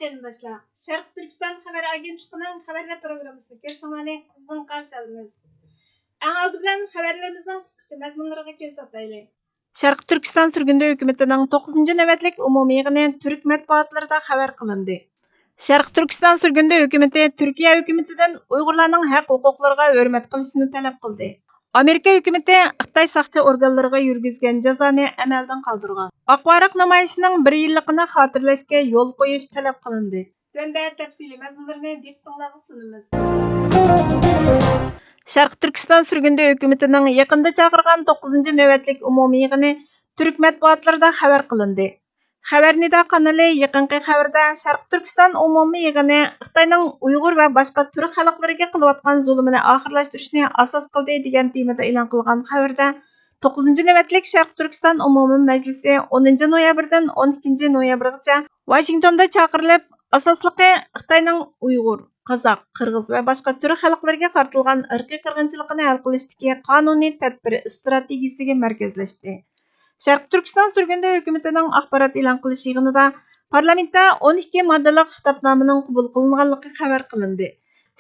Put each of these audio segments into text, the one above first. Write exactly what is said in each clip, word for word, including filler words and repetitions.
قېرىنداشلار، شەرقىي تۈركىستان خەۋەر ئاگېنتلىقىنىڭ خەۋەرلەر پروگراممىسىنى كۆرۈشۈڭلارنى قىزغىن قارشى ئالىمىز. ئەڭ ئالدى بىلەن خەۋەرلىرىمىزنىڭ قىسقىچە مەزمۇنلىرىغا كۆز ئاتايلى. شەرقىي تۈركىستان سۈرگۈندە ھۆكۈمىتىنىڭ توققۇزىنچى نۆۋەتلىك ئومۇمىي يىغىنى تۈرك مەتبۇئاتلىرىدا خەۋەر قىلىندى. شەرقىي تۈركىستان سۈرگۈندە ھۆكۈمىتى تۈركىيە ھۆكۈمىتىدىن ئۇيغۇرلارنىڭ ھەق ھوقۇقلىرىغا ھۆرمەت قىلىشنى تەلەپ قىلدى. ئامېرىكا ھۆكۈمىتى خىتاي ساقچى ئورگانلىرىغا يۈرگۈزگەن جازانى ئەمەلدىن قالدۇرغان. ئاق ۋاراق نامايىشىنىڭ بىر يىللىقىنى خاتىرىلەشكە يول قويۇش تەلەپ قىلىندى. تۆۋەندە تەپسىلىي مەزمۇنلىرىنى دىققىتىڭلارغا سۇنىمىز. شەرقىي تۈركىستان سۈرگۈندە ھۆكۈمىتىنىڭ يېقىندا چاقىرغان توققۇزىنچى نۆۋەتلىك ئومۇمىي يىغىنى تۈرك مەتبۇئاتلىرىدا خەۋەر قىلىندى. خەۋەر نىدا قانىلى يېقىنقى خەۋىرىدە شەرقىي تۈركىستان ئومۇمىي يىغىنى خىتاينىڭ ئۇيغۇر ۋە باشقا تۈرك خەلقلىرىگە قىلىۋاتقان زۇلۇمىنى ئاخىرلاشتۇرۇشنى ئاساس قىلدى دېگەن تېمىدا ئېلان قىلغان خەۋىرىدە، توققۇزىنچى نۆۋەتلىك شەرقىي تۈركىستان ئومۇمىي مەجلىسى ئونىنچى نويابىردىن ئون ئىككىنچى نويابىرغىچە ۋاشىنگتوندا چاقىرىلىپ، ئاساسلىقى خىتاينىڭ ئۇيغۇر، قازاق، قىرغىز ۋە باشقا تۈرك خەلقلىرىگە قارىتىلغان ئىرقىي قىرغىنچىلىقىنى ھەل قىلىشتىكى قانۇنىي تەدبىر ئىستراتېگىيىسىگە مەركەزلەشتى. شەرقىي تۈركىستان سۈرگۈندە ھۆكۈمىتىنىڭ ئاخبارات ئېلان قىلىش يىغىنىدا پارلامېنتتا ئون ئىككى ماددىلىق خىتابنامىنىڭ قوبۇل قىلىنغانلىقى خەۋەر قىلىندى.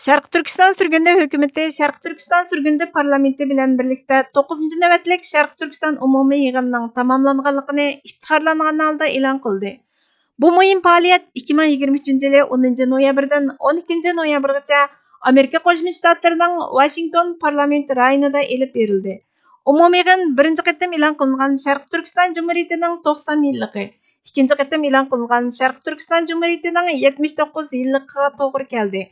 شەرقىي تۈركىستان سۈرگۈندە ھۆكۈمىتى شەرقىي تۈركىستان سۈرگۈندە پارلامېنتى بىلەن بىرلىكتە توققۇزىنچى نۆۋەتلىك شەرقىي تۈركىستان ئومۇمىي يىغىنىنىڭ تاماملانغانلىقىنى ئىپتىخارلانغان ھالدا ئېلان قىلدى. بۇ مۇھىم پائالىيەت ئىككى مىڭ يىگىرمە ئۈچىنچى يىلى ئونىنچى نويابىردىن ئون ئىككىنچى نويابىرغىچە ئامېرىكا قوشما شتاتلىرىنىڭ ۋاشىنگتون پارلامېنت رايونىدا ئېلىپ بېرىلدى. ئومۇمىي يىغىن بىرىنچى قېتىم ئېلان قىلىنغان شەرقىي تۈركىستان جۇمھۇرىيىتىنىڭ توقسان يىللىقى، ئىككىنچى قېتىم ئېلان قىلىنغان شەرقىي تۈركىستان جۇمھۇرىيىتىنىڭ يەتمىش توققۇز يىللىقىغا توغرا كەلدى.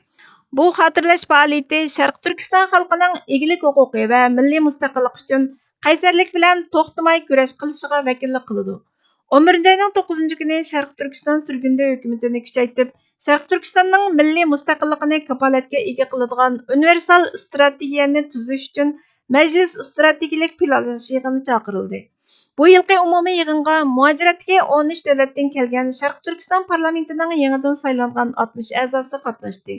بۇ خاتىرىلەش پائالىيىتى شەرقىي تۈركىستان خەلقىنىڭ ئىگىلىك ھوقۇقى ۋە مىللىي مۇستەقىللىق ئۈچۈن قەيسەرلىك بىلەن توختىماي كۈرەش قىلىشىغا ۋەكىللىك قىلىدۇ. ئون بىرىنچى ئاينىڭ توققۇزىنچى كۈنى شەرقىي تۈركىستان سۈرگۈندە ھۆكۈمىتىنى كۈچەيتىپ، شەرقىي تۈركىستاننىڭ مىللىي مۇستەقىللىقىنى كاپالەتكە ئىگە قىلىدىغان ئۇنىۋېرسال ئىستراتېگىيەنى تۈزۈش ئۈچۈن مەجلىس ئىستراتېگىيەلىك پىلانلاش يىغىنى چاقىرىلدى. بۇ يىلقى ئومۇمىي يىغىنغا مۇھاجىرەتتىكى ئون ئۈچ دۆلەتتىن كەلگەن شەرقىي تۈركىستان پارلامېنتىنىڭ يېڭىدىن سايلانغان ئاتمىش ئەزاسى قاتناشتى.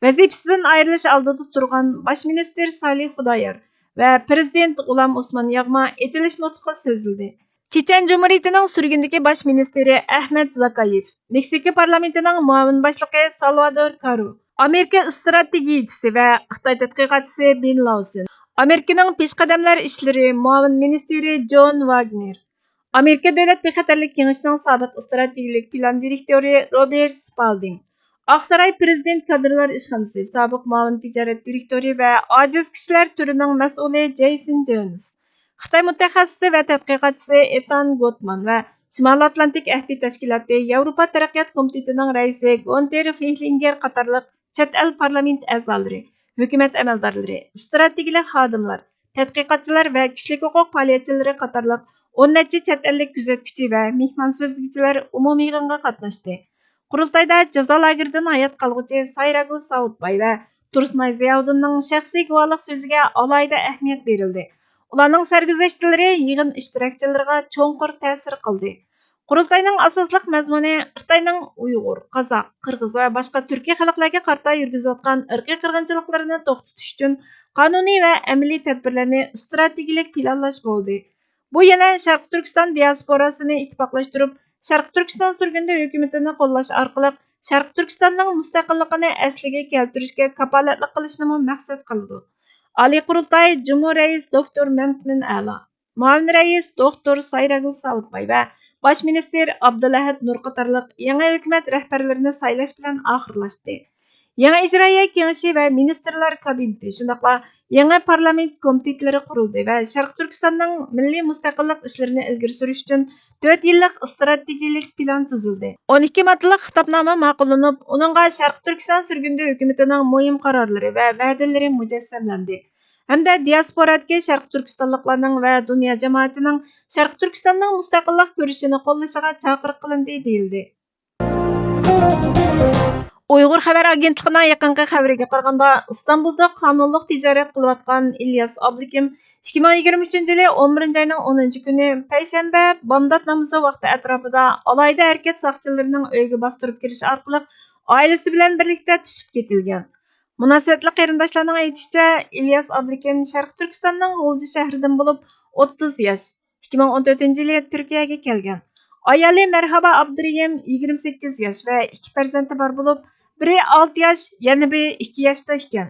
ۋەزىپىسىدىن ئايرىلىش ئالدىدا تۇرغان باش مىنىستىر سالىھ خۇدايار ۋە پىرېزىدېنت غۇلام ئوسمان ياغما ئېچىلىش نۇتقىدا سۆزلىدى. چېچەن جۇمھۇرىيىتىنىڭ سۈرگۈندىكى باش مىنىستىرى ئەخمەت زاكايېف، مېكسىكا پارلامېنتىنىڭ مۇئاۋىن باشلىقى سالۋادور كارو، ئامېرىكا ئىستراتېگىيىچىسى ۋە خىتاي تەتقىقاتچىسى بېن لاۋسېن، ئامېرىكىنىڭ پېشقەدەملەر ئىشلىرى مۇئاۋىن مىنىستىرى جون ۋاگنېر، ئامېرىكا دۆلەت بىخەتەرلىك كېڭىشىنىڭ سابىق ئىستراتېگىيەلىك پىلان دىرېكتورى روبېرت سپالدىڭ، ئاقساراي پىرېزىدېنت كادىرلار ئىشخانىسى سابىق مۇئاۋىن تىجارەت دىرېكتورى ۋە ئاجىز كىشىلەر تۈرىنىڭ مەسئۇلى جېيسون جونس، خىتاي مۇتەخەسسىسى ۋە تەتقىقاتچىسى ئېتان گوتمان ۋە شىمالىي ئاتلانتىك ئەھدى تەشكىلاتى ياۋروپا تەرەققىيات كومىتېتىنىڭ رەئىسى گۇنتېر فېھلىنگېر قاتارلىق چەت ئەل پارلامېنت ئەزالىرى، ھۆكۈمەت ئەمەلدارلىرى، ئىستراتېگىيەلىك خادىملار، تەتقىقاتچىلار ۋە كىشىلىك ھوقۇق پائالىيەتچىلىرى قاتارلىق ئون نەچچە چەت ئەللىك كۆزەتكۈچى ۋە مېھمان سۆزلىگۈچىلەر ئومۇمىي يىغىنغا قاتناشتى. قۇرۇلتايدا جازا لاگېرىدىن ھايات قالغۇچى سايراگۈل ساۋۇتباي ۋە تۇرسۇنئاي زىياۋۇدۇننىڭ شەخسىي گۇۋاھلىق سۆزىگە ئالاھىدە ئەھمىيەت بېرىلدى. ئۇلارنىڭ سەرگۈزەشتلىرى يىغىن ئىشتىراكچىلىرىغا چوڭقۇر تەسىر قىلدى. قۇرۇلتاينىڭ ئاساسلىق مەزمۇنى خىتاينىڭ ئۇيغۇر، قازاق، قىرغىز ۋە باشقا تۈركىي خەلقلەرگە قارىتا يۈرگۈزۈۋاتقان ئىرقىي قىرغىنچىلىقلىرىنى توختىتىش ئۈچۈن قانۇنىي ۋە ئەمەلىي تەدبىرلەرنى ئىستراتېگىيەلىك پىلانلاش بولدى. بۇ يەنە شەرقىي تۈركىستان دىياسپوراسىنى ئىتتىپاقلاشتۇرۇپ، شەرقىي تۈركىستان سۈرگۈندە ھۆكۈمىتىنى قوللاش ئارقىلىق شەرقىي تۈركىستاننىڭ مۇستەقىللىقىنى ئەسلىگە كەلتۈرۈشكە كاپالەتلىك قىلىشنىمۇ مەقسەت قىلىدۇ. ئالىي قۇرۇلتاي جۇمھۇر رەئىس دوكتور مەمتىمىن ئەلا، مۇئاۋىن رەئىس دوكتور سايراگۈل ساۋۇتباي ۋە باش مىنىستىر ئابدۇلئەھەد نۇر قاتارلىق يېڭى ھۆكۈمەت رەھبەرلىرىنى سايلاش بىلەن ئاخىرلاشتى. يېڭى ئىجرائىيە كېڭىشى ۋە مىنىستىرلار كابىنېتى، شۇنداقلا يېڭى پارلامېنت كومىتېتلىرى قۇرۇلدى ۋە شەرقىي تۈركىستاننىڭ مىللىي مۇستەقىللىق ئىشلىرىنى ئىلگىرى سۈرۈش ئۈچۈن تۆت يىللىق ئىستراتېگىيەلىك پىلان تۈزۈلدى. ئون ئىككى ماددىلىق خىتابنامە ماقۇللىنىپ، ئۇنىڭغا شەرقىي تۈركىستان سۈرگۈندە ھۆكۈمىتىنىڭ مۇھىم قارارلىرى ۋە ۋەدىلىرى مۇجەسسەملەندى ھەمدە دىياسپورادىكى شەرقىي تۈركىستانلىقلارنىڭ ۋە دۇنيا جامائىتىنىڭ شەرقىي تۈركىستاننىڭ مۇستەقىللىق كۈرىشىنى قوللىشىغا چاقىرىق قىلىندى دېيىلدى. ئۇيغۇر خەۋەر ئاگېنتلىقىنىڭ يېقىنقى خەۋىرىگە قارىغاندا، ئىستانبۇلدا قانۇنلۇق تىجارەت قىلىۋاتقان ئىلياس ئابلىكىم ئىككى مىڭ يىگىرمە ئۈچىنچى يىلى ئون بىرىنچى ئاينىڭ ئونىنچى كۈنى پەيشەنبە بامدات نامىزى ۋاقتى ئەتراپىدا ئالاھىدە ھەرىكەت ساقچىلىرىنىڭ ئۆيىگە باستۇرۇپ كىرىش ئارقىلىق ئائىلىسى بىلەن بىرلىكتە تۇتۇپ كېتىلگەن. مۇناسىۋەتلىك قېرىنداشلارنىڭ ئېيتىشىچە، ئىلياس ئابلىكىم شەرقىي تۈركىستاننىڭ غۇلجا شەھىرىدىن بولۇپ، ئوتتۇز ياش. ئىككى مىڭ ئون تۆتىنچى يىلى تۈركىيەگە كەلگەن. ئايالى مەرھابا ئابدۇرېھىم يىگىرمە سەككىز ياش ۋە ئىككى پەرزەنتى بار بولۇپ، بىرى ئالتە ياش، يەنە بىرى ئىككى ياشتا ئىكەن.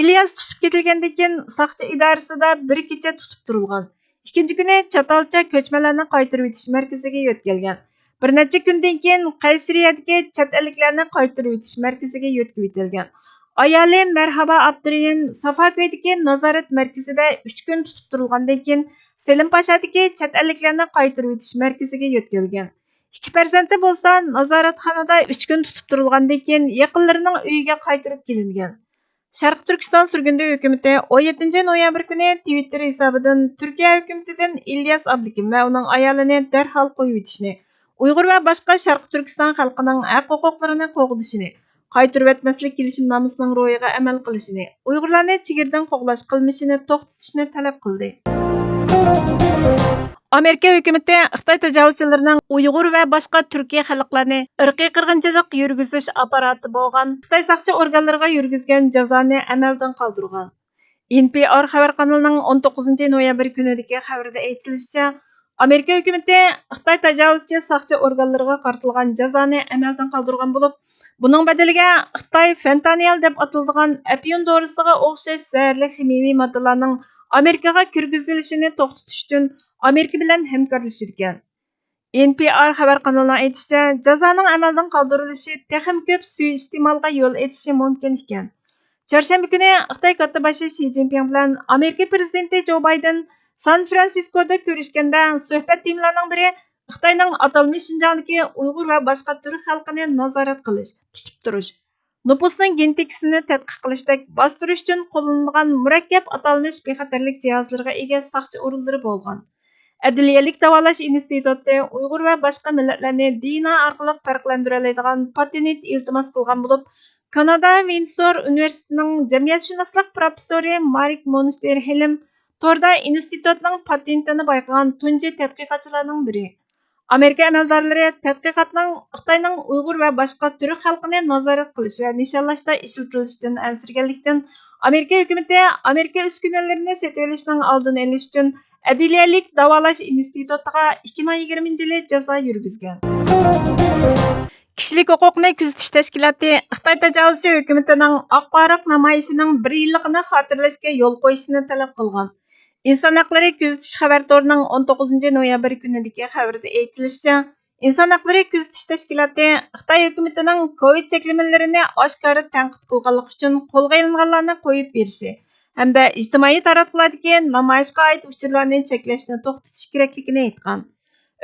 ئىلياس تۇتۇپ كېتىلگەندىن كېيىن، ساقچى ئىدارىسىدا بىر كېچە تۇتۇپ تۇرۇلغان. ئىككىنچى كۈنى چاتالچا كۆچمەنلەرنى قايتۇرۇۋېتىش مەركىزىگە يۆتكەلگەن. بىر نەچچە كۈندىن كېيىن قەيسىرىيەدىكى چەت ئەللىكلەرنى قايتۇرۇۋېتىش مەركىزىگە يۆتكىۋېتىلگەن. ئايالى مەرھابا ئابدۇرېھىم سافاكۆيدىكى نازارەت مەركىزىدە ئۈچ كۈن تۇتۇپ تۇرۇلغاندىن كېيىن، سېلىم پاشادىكى چەت ئەللىكلەرنى قايتۇرۇۋېتىش مەركىزىگە يۆتكەلگەن. ئىككى پەرزەنتى بولسا نازارەتخانىدا ئۈچ كۈن تۇتۇپ تۇرۇلغاندىن كېيىن، يېقىنلىرىنىڭ ئۆيىگە قايتۇرۇپ كېلىنگەن. شەرقىي تۈركىستان سۈرگۈندە ھۆكۈمىتى ئون يەتتىنچى نويابىر كۈنى تىۋىتتېر ھېسابىدىن تۈركىيە ھۆكۈمىتىدىن ئىلياس ئابلىكىم ۋە ئۇنىڭ ئايالىنى دەرھال قويۇۋېتىشنى، ئۇيغۇر ۋە باشقا شەرقىي تۈركىستان خەلقىنىڭ ھەق ھوقۇقلىرىنى قوغدىشىنى، قايتۇرۇۋەتمەسلىك كېلىشىمنامىسىنىڭ روھىغا ئەمەل قىلىشىنى، ئۇيغۇرلارنى چېگرىدىن قوغلاش قىلمىشىنى توختىتىشنى تەلەپ قىلدى. ئامېرىكا ھۆكۈمىتى خىتاي تاجاۋۇزچىلىرىنىڭ ئۇيغۇر ۋە باشقا تۈركىي خەلقلەرنى ئىرقىي قىرغىنچىلىق يۈرگۈزۈش ئاپپاراتى بولغان خىتاي ساقچى ئورگانلىرىغا يۈرگۈزگەن جازانى ئەمەلدىن قالدۇرغان. ئېن پى ئار خەۋەر قانىلىنىڭ ئون توققۇزىنچى نويابىر كۈنىدىكى خەۋىرىدە ئېيتىلىشىچە، ئامېرىكا ھۆكۈمىتى خىتاي تاجاۋۇزچى ساقچى ئورگانلىرىغا قارىتىلغان جازانى ئەمەلدىن قالدۇرغان بولۇپ، بۇنىڭ بەدىلىگە خىتاي فېنتانىل دەپ ئاتىلىدىغان ئەپيۈن دورىسىغا ئوخشاش زەھەرلىك خىمىيىۋى ماددىلارنىڭ ئامېرىكىغا كىرگۈزۈلۈشىنى توختىتىش ئۈچۈن ئامېرىكا بىلەن ھەمكارلىشىدىكەن. ئېن پى ئار خەۋەر قانىلىنىڭ ئېيتىشىچە، جازانىڭ ئەمەلدىن قالدۇرۇلۇشى تېخىمۇ كۆپ سۇيىئىستېمالغا يول ئېچىشى مۇمكىن ئىكەن. چارشەنبە كۈنى خىتاي كاتتىباشى شى جىنپىڭ بىلەن ئامېرىكا پىرېزىدېنتى جو بايدېن سان فرانسىسكودا كۆرۈشكەندە، سۆھبەت تېمىلارنىڭ بىرى خىتاينىڭ ئاتالمىش شىنجاڭدىكى ئۇيغۇر ۋە باشقا تۈرك خەلقىنى نازارەت قىلىش، تۇتۇپ تۇرۇش، نوپۇسنىڭ گېنېتىكىسىنى تەتقىق قىلىشتەك باستۇرۇش ئۈچۈن قوللىنىلىدىغان مۇرەككەپ ئاتالمىش بىخەتەرلىك جىھازلىرىغا ئىگە ساقچى ئورۇنلىرى بولغان. ئەدلىيەلىك داۋالاش ئىنستىتۇتى ئۇيغۇر ۋە باشقا مىللەتلەرنى دى ئېن ئە ئارقىلىق پەرقلەندۈرەلەيدىغان پاتېنت ئىلتىماس قىلغان بولۇپ، كانادا ۋىندسور ئۇنىۋېرسىتېتىنىڭ جەمئىيەتشۇناسلىق پروفېسسورى مارك مونستېر ھېلم توردا ئىنستىتۇتنىڭ پاتېنتىنى بايقىغان تۇنجى تەتقىقاتچىلارنىڭ بىرى. ئامېرىكا ئەمەلدارلىرى تەتقىقاتنىڭ خىتاينىڭ ئۇيغۇر ۋە باشقا تۈرك خەلقىنى نازارەت قىلىش ۋە نىشانلاشتا ئىشلىتىلىشىدىن ئەنسىرىگەنلىكتىن، ئامېرىكا ھۆكۈمىتى ئامېرىكا ئۈسكۈنىلىرىنى سېتىۋېلىشنىڭ ئالدىنى ئېلىش ئۈچۈن ئەدلىيەلىك داۋالاش ئىنستىتۇتىغا ئىككى مىڭ يىگىرمىنچى يىلى جازا يۈرگۈزگەن. كىشىلىك ھوقۇقنى كۆزىتىش تەشكىلاتى خىتاي تاجاۋۇزچى ھۆكۈمىتىنىڭ ئاق بايراق نامايىشىنىڭ بىر يىللىقىنى خاتىرىلەشكە يول قويۇشىنى تەلەپ قىلغان. ئىنسان ھەقلىرى كۆزىتىش خەۋەر تورىنىڭ ئون توققۇزىنچى نويابىر كۈنىدىكى خەۋىرىدە ئېيتىلىشىچە، ئىنسان ھەقلىرى كۆزىتىش تەشكىلاتى خىتاي ھۆكۈمىتىنىڭ كوۋىد چەكلىمىلىرىنى ئاشكارا تەنقىد قىلغانلىقى ئۈچۈن قولغا ئېلىنغانلارنى قويۇپ بېرىشى ھەمدە ئىجتىمائىي تاراتقۇلاردىكى نامايىشقا ئائىت ئۇچۇرلارنى چەكلەشنى توختىتىش كېرەكلىكىنى ئېيتقان.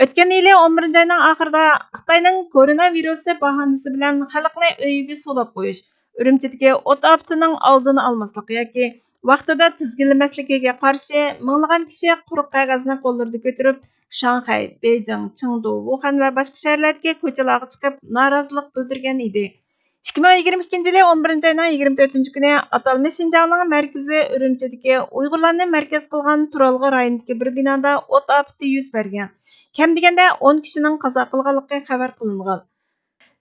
ئۆتكەن يىلى ئون بىرىنچى ئاينىڭ ئاخىرىدا خىتاينىڭ كورونا ۋىرۇسى باھانىسى بىلەن خەلقنى ئۆيىگە سولاپ قويۇش، ئۈرۈمچىدىكى ئوت ئاپىتىنىڭ ئالدىنى ئالماسلىق ياكى ۋاقتىدا تىزگىنلىمەسلىكىگە قارشى مىڭلىغان كىشى قۇرۇق قەغەزنى قوللىرىدا كۆتۈرۈپ، شاڭخەي، بېيجىڭ، چېڭدۇ، ۋۇخەن ۋە باشقا شەھەرلەردىكى كوچىلارغا چىقىپ نارازىلىق بىلدۈرگەن ئىدى. ئىككى مىڭ يىگىرمە ئىككىنچى يىلى ئون بىرىنچى ئاينىڭ يىگىرمە تۆتىنچى كۈنى ئاتالمىش شىنجاڭنىڭ مەركىزى ئۈرۈمچىدىكى ئۇيغۇرلارنى مەركەز قىلغان تۇرالغۇ رايونىدىكى بىر بىنادا ئوت ئاپىتى يۈز بەرگەن. كەم دېگەندە ئون كىشىنىڭ قازا قىلغانلىقى خەۋەر قىلىنغان.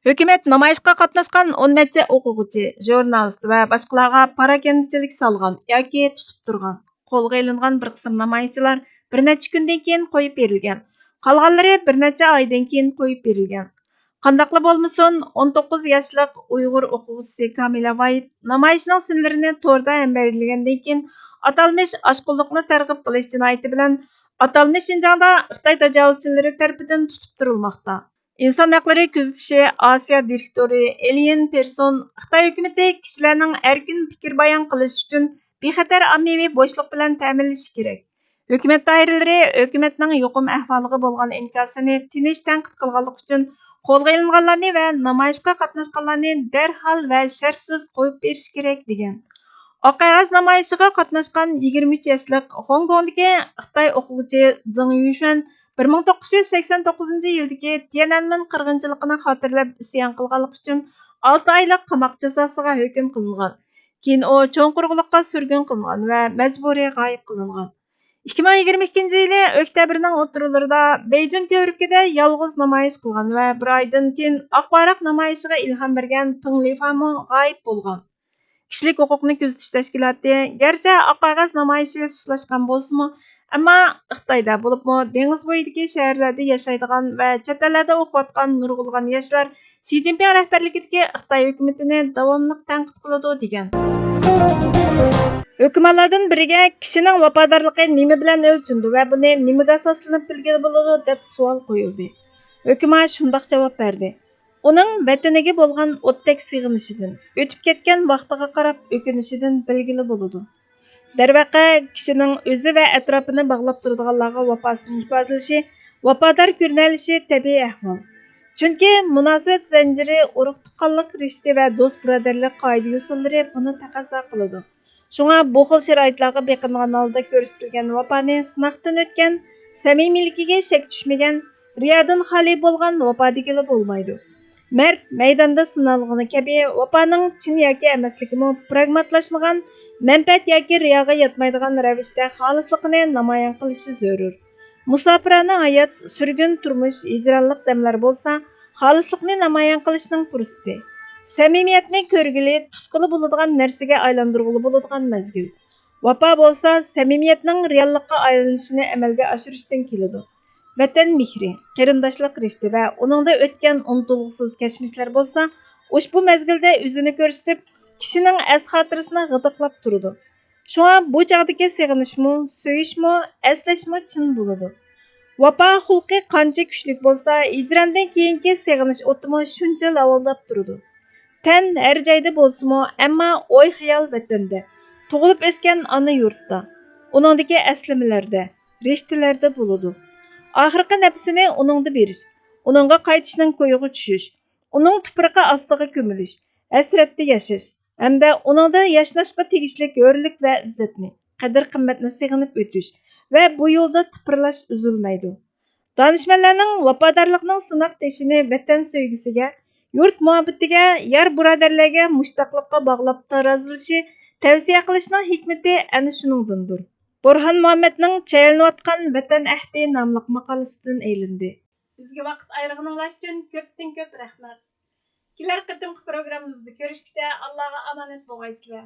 ھۆكۈمەت نامايىشقا قاتناشقان ئون نەچچە ئوقۇغۇچى، ژۇرنالىست ۋە باشقىلارغا پاراكەندىچىلىك سالغان ياكى تۇتۇپ تۇرغان. قولغا ئېلىنغان بىر قىسىم نامايىشچىلار بىر نەچچە كۈندىن كېيىن قويۇپ بېرىلگەن. قالغانلىرى بىر نەچچە ئايدىن كېيىن قويۇپ بېرىلگەن. قانداقلا بولمىسۇن، ئون توققۇز ياشلىق ئۇيغۇر ئوقۇغۇچىسى كامىلە ۋايىت نامايىشنىڭ سىنلىرىنى توردا ھەمبەھىرلىگەندىن كېيىن، ئاتالمىش ئاشقۇنلۇقنى تەرغىب قىلىش جىنايىتى بىلەن ئاتالمىش شىنجاڭدا خىتاي تاجاۋۇزچىلىرى تەرىپىدىن تۇتۇپ تۇرۇلماقتا. ئىنسان ھەقلىرى كۆزىتىشى ئاسىيا دىرېكتورى ئېلىيېن پېرسون خىتاي ھۆكۈمىتى كىشىلەرنىڭ ئەركىن پىكىر بايان قىلىشى ئۈچۈن بىخەتەر ئاممىۋى بوشلۇق بىلەن تەمىنلىشى كېرەك. ھۆكۈمەت دائىرىلىرى ھۆكۈمەتنىڭ يۇقۇم ئەھۋالىغا بولغان ئىنكاسىنى تىنچ تەنقىد قىلغانلىقى ئۈچۈن قولغا ئېلىنغانلارنى ۋە نامايىشقا قاتناشقانلارنى دەرھال ۋە شەرتسىز قويۇپ بېرىشى كېرەك، دېگەن. ئاق قەغەز نامايىشىغا قاتناشقان يىگىرمە ئۈچ ياشلىق خوڭكوڭدىكى خىتاي ئوقۇغۇچى زېڭ يۈشۈەن بىر مىڭ توققۇز يۈز سەكسەن توققۇزىنچى يىلدىكى تيەنئەنمېن قىرغىنچىلىقىنى خاتىرىلەپ ئىسيان قىلغانلىقى ئۈچۈن ئالتە ئايلىق قاماق جازاسىغا ھۆكۈم قىلىنغان. كېيىن ئۇ چوڭ قۇرۇقلۇققا سۈرگۈن قىلىنغان ۋە مەجبۇرىي غايىب قىلىنغان. ئىككى مىڭ يىگىرمە ئىككىنچى يىلى ئۆكتەبىرنىڭ ئوتتۇرىلىرىدا بېيجىڭ كۆۋرۈكىدە يالغۇز نامايىش قىلغان ۋە بىر ئايدىن كېيىن ئاق بايراق نامايىشىغا ئىلھام بەرگەن پېڭ لىفامۇ غايىب بولغان. كىشىلىك ھوقۇقنى كۆزىتىش تەشكىلاتى گەرچە ئاق قەغەز نامايىشى سۇسلاشقان بولسىمۇ، ئەمما خىتايدا، بولۇپمۇ دېڭىز بويىدىكى شەھەرلەردە ياشايدىغان ۋە چەت ئەللەردە ئوقۇۋاتقان نۇرغۇنلىغان ياشلار شى جىنپىڭ رەھبەرلىكىدىكى خىتاي ھۆكۈمىتىنى داۋاملىق تەنقىد قىلىدۇ، دېگەن. ھۆكۈماللاردىن بىرىگە كىشىنىڭ ۋاپادارلىقى نېمە بىلەن ئۆلچىنىدۇ ۋە بۇنى نېمىگە ئاساسلىنىپ بىلگىلى بولىدۇ، دەپ سوئال قويۇلدى. ھۆكۈما شۇنداق جاۋاب بەردى: ئۇنىڭ ۋەتىنىگە بولغان ئوتتەك سېغىنىشىدىن، ئۆتۈپ كەتكەن ۋاقتىغا قاراپ ئۆكۈنۈشىدىن بىلگىلى بولىدۇ. دەرۋەقە، كىشىنىڭ ئۆزى ۋە ئەتراپىنى باغلاپ تۇرىدىغانلارغا ۋاپاسىنى ئىپادىلىشى، ۋاپادار كۆرۈنەلىشى تەبىئىي ئەھۋال. چۈنكى مۇناسىۋەت زەنجىرى، ئۇرۇق-تۇغقانلىق رىشتە ۋە دوست-بۇرادەرلىك قائىدە-يوسۇنلىرى بۇنى تەقەززا قىلىدۇ. شۇڭا بۇ خىل شارائىتلارغا بېقىنغان ھالدا كۆرسىتىلگەن ۋاپانى سىناقتىن ئۆتكەن، سەمىمىيلىكىگە شەك چۈشمىگەن، رىيادىن خالىي بولغان ۋاپا دېگىلى بولمايدۇ. مەرد مەيداندا سىنالغىنى كەبى، ۋاپانىڭ چىن ياكى ئەمەسلىكىمۇ پراگماتلاشمىغان، مەنپەئەت ياكى رىياغا ياتمايدىغان رەۋىشتە خالىسلىقىنى نامايان قىلىشى زۆرۈر. مۇساپىرانە ھايات، سۈرگۈن تۇرمۇش، ھىجرانلىق دەملەر بولسا خالىسلىقنى نامايان قىلىشنىڭ پۇرسىتى. سەمىمىيەتنى كۆرگىلى، تۇتقىلى بولىدىغان نەرسىگە ئايلاندۇرغىلى بولىدىغان مەزگىل. ۋاپا بولسا سەمىمىيەتنىڭ رېئاللىققا ئايلىنىشىنى ئەمەلگە ئاشۇرۇشتىن كېلىدۇ. ۋەتەن مېھرى، قېرىنداشلىق رىشتە ۋە ئۇنىڭدا ئۆتكەن ئۇنتۇلغۇسىز كەچمىشلەر بولسا ئۇشبۇ مەزگىلدە ئۆزىنى كۆرسىتىپ، كىشىنىڭ ئەس-خاتىرىسىنى غىدىقلاپ تۇرىدۇ. شۇڭا بۇ چاغدىكى سېغىنىشمۇ، سۆيۈشمۇ، ئەسلەشمۇ چىن بولىدۇ. ۋاپا خۇلقى قانچە كۈچلۈك بولسا، ھىجراندىن كېيىنكى سېغىنىش ئوتىمۇ شۇنچە لاۋۇلداپ تۇرىدۇ. تەن ھەر جايدا بولسىمۇ، ئەمما ئوي-خىيال ۋەتەندە، تۇغۇلۇپ ئۆسكەن ئانا يۇرتتا، ئۇنىڭدىكى ئەسلىمىلەردە، رىشتىلەردە بولىدۇ. ئاخىرقى نەپىسىنى ئۇنىڭدا بېرىش، ئۇنىڭغا قايتىشنىڭ كويىغا چۈشۈش، ئۇنىڭ تۇپرىقى ئاستىغا كۆمۈلۈش، ھەسرەتتە ياشاش ھەمدە ئۇنىڭدا ياشناشقا تېگىشلىك ھۆرلۈك ۋە ئىززەتنى، قەدىر-قىممەتنى سېغىنىپ ئۆتۈش ۋە بۇ يولدا تىپىرلاش ئۈزۈلمەيدۇ. دانىشمەنلەرنىڭ ۋاپادارلىقنىڭ سىناق تېشىنى ۋەتەن سۆيگۈسىگە، يۇرت مۇھەببىتىگە، يار-بۇرادەرلەرگە مۇشتاقلىققا باغلاپ تارازىلىشى، تەۋسىيە قىلىشنىڭ ھېكمىتى ئەنە شۇنىڭدىندۇر. بۇرھان مۇھەممەدنىڭ چايلىنىۋاتقان ۋەتەن ئەھدى ناملىق ماقالىسىدىن ئېلىندى. بىزگە ۋاقىت ئايرىغىنىڭلار ئۈچۈن كۆپتىن كۆپ رەھمەت. كېلەر قېتىمقى پروگراممىمىزدا كۆرۈشكىچە ئاللاغا ئامانەت بولغايسىلەر.